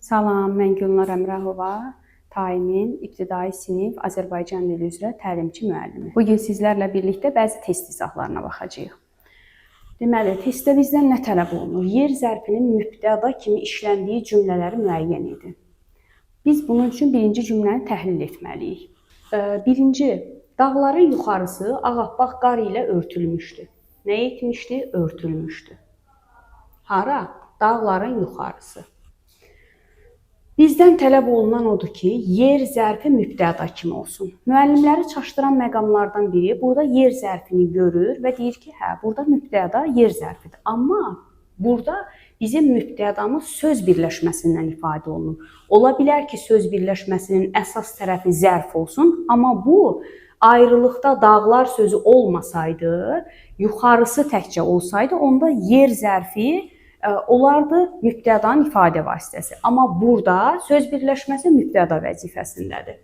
Salam, mən Gülnar Əmrahova, Taimin ibtidai sinif Azərbaycan dili üzrə təlimçi müəllimi. Bu gün sizlərlə birlikdə bəzi test izahlarına baxacağıq. Deməli, testdə bizdən nə tələb olunur? Yer zərfinin mübtəda kimi işləndiyi cümlələri müəyyən edin. Biz bunun üçün birinci cümləni təhlil etməliyik. Birinci, dağların yuxarısı ağappaq qar ilə örtülmüşdü. Nə etmişdi? Örtülmüşdü. Hara? Dağların yuxarısı. Bizdən tələb olunan odur ki, yer zərfi mübtəda kimi olsun. Müəllimləri çaşdıran məqamlardan biri burada yer zərfini görür və deyir ki, hə, burada mübtəda yer zərfidir. Amma burada bizim mübtədamız söz birləşməsindən ifadə olunur. Ola bilər ki, söz birləşməsinin əsas tərəfi zərf olsun, amma bu ayrılıqda dağlar sözü olmasaydı, yuxarısı təkcə olsaydı, onda yer zərfi olardı mübtədanın ifadə vasitəsi. Amma burada söz birləşməsi mübtəda vəzifəsindədir.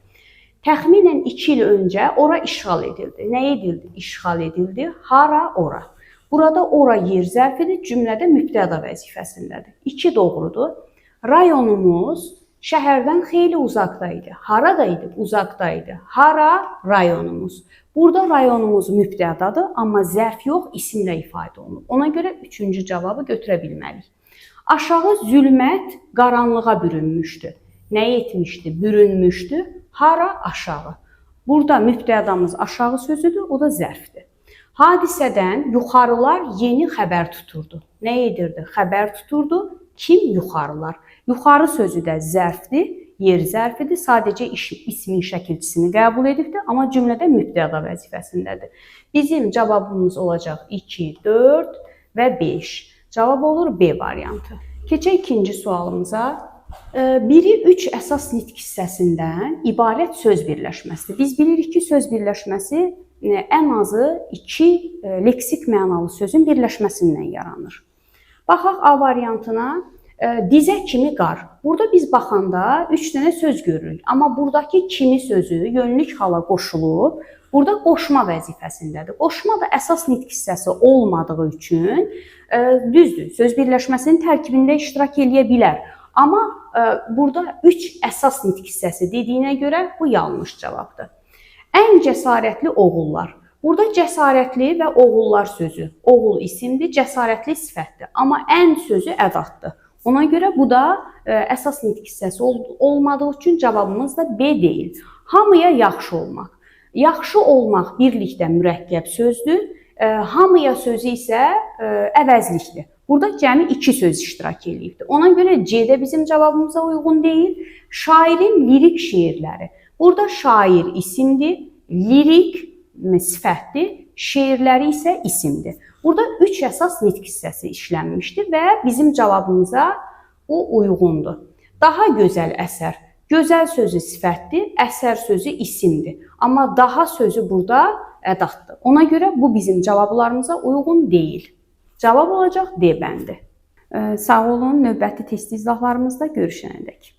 Təxminən 2 il öncə ora işğal edildi. Nə edildi? İşğal edildi. Hara? Ora. Burada ora yer zərfidir, cümlədə mübtəda vəzifəsindədir. 2 doğrudur. Rayonumuz şəhərdən xeyli uzaqda idi. Harada idi? Uzaqda idi. Hara? Rayonumuz. Burada rayonumuz mübtədadır, amma zərf yox, isimlə ifadə olunub. Ona görə üçüncü cavabı götürə bilmərik. Aşağı zülmət qaranlığa bürünmüşdü. Nə etmişdi? Bürünmüşdü. Hara? Aşağı. Burada mübtədamız aşağı sözüdür, o da zərfdir. Hadisədən yuxarılar yeni xəbər tuturdu. Nə edirdi? Xəbər tuturdu. Kim? Yuxarılar. Yuxarı sözü də zərfdir, yer zərfidir. Sadəcə ismin şəkilçisini qəbul edibdir, amma cümlədə mübtəda vəzifəsindədir. Bizim cavabımız olacaq 2, 4 və 5. Cavab olur B variantı. Keçək ikinci sualımıza. Biri 3 əsas nitq hissəsindən ibarət söz birləşməsidir. Biz bilirik ki, söz birləşməsi ən azı 2 leksik mənalı sözün birləşməsindən yaranır. Baxaq A variantına. Dizə kimi qar. Burada biz baxanda 3 dənə söz görürük. Amma buradakı kimi sözü yönlük hala qoşulub, burada qoşma vəzifəsindədir. Qoşma da əsas nitq hissəsi olmadığı üçün düzdür, söz birləşməsinin tərkibində iştirak eləyə bilər. Amma burada 3 əsas nitq hissəsi dediyinə görə bu yanlış cavabdır. Ən cəsarətli oğullar. Burada cəsarətli və oğullar sözü. Oğul isimdir, cəsarətli sifətdir. Amma ən sözü ədaddır. Ona görə bu da əsas nitq hissəsi olmadığı üçün cavabımız da B deyil. Hamıya yaxşı olmaq. Yaxşı olmaq birlikdə mürəkkəb sözdür. Hamıya sözü isə əvəzlikdir. Burada cəmi 2 söz iştirak eləyibdir. Ona görə C də bizim cavabımıza uyğun deyil. Şairin lirik şeirləri. Burada şair isimdir, lirik sifətdir, şeirləri isə isimdir. Burada 3 əsas nitq hissəsi işlənmişdir və bizim cavabımıza bu uyğundur. Daha gözəl əsər. Gözəl sözü sifətdir, əsər sözü isimdir. Amma daha sözü burada ədaddır. Ona görə bu bizim cavablarımıza uyğun deyil. Cavab olacaq D bəndi. Sağ olun, növbəti test izahlarımızda görüşənədək.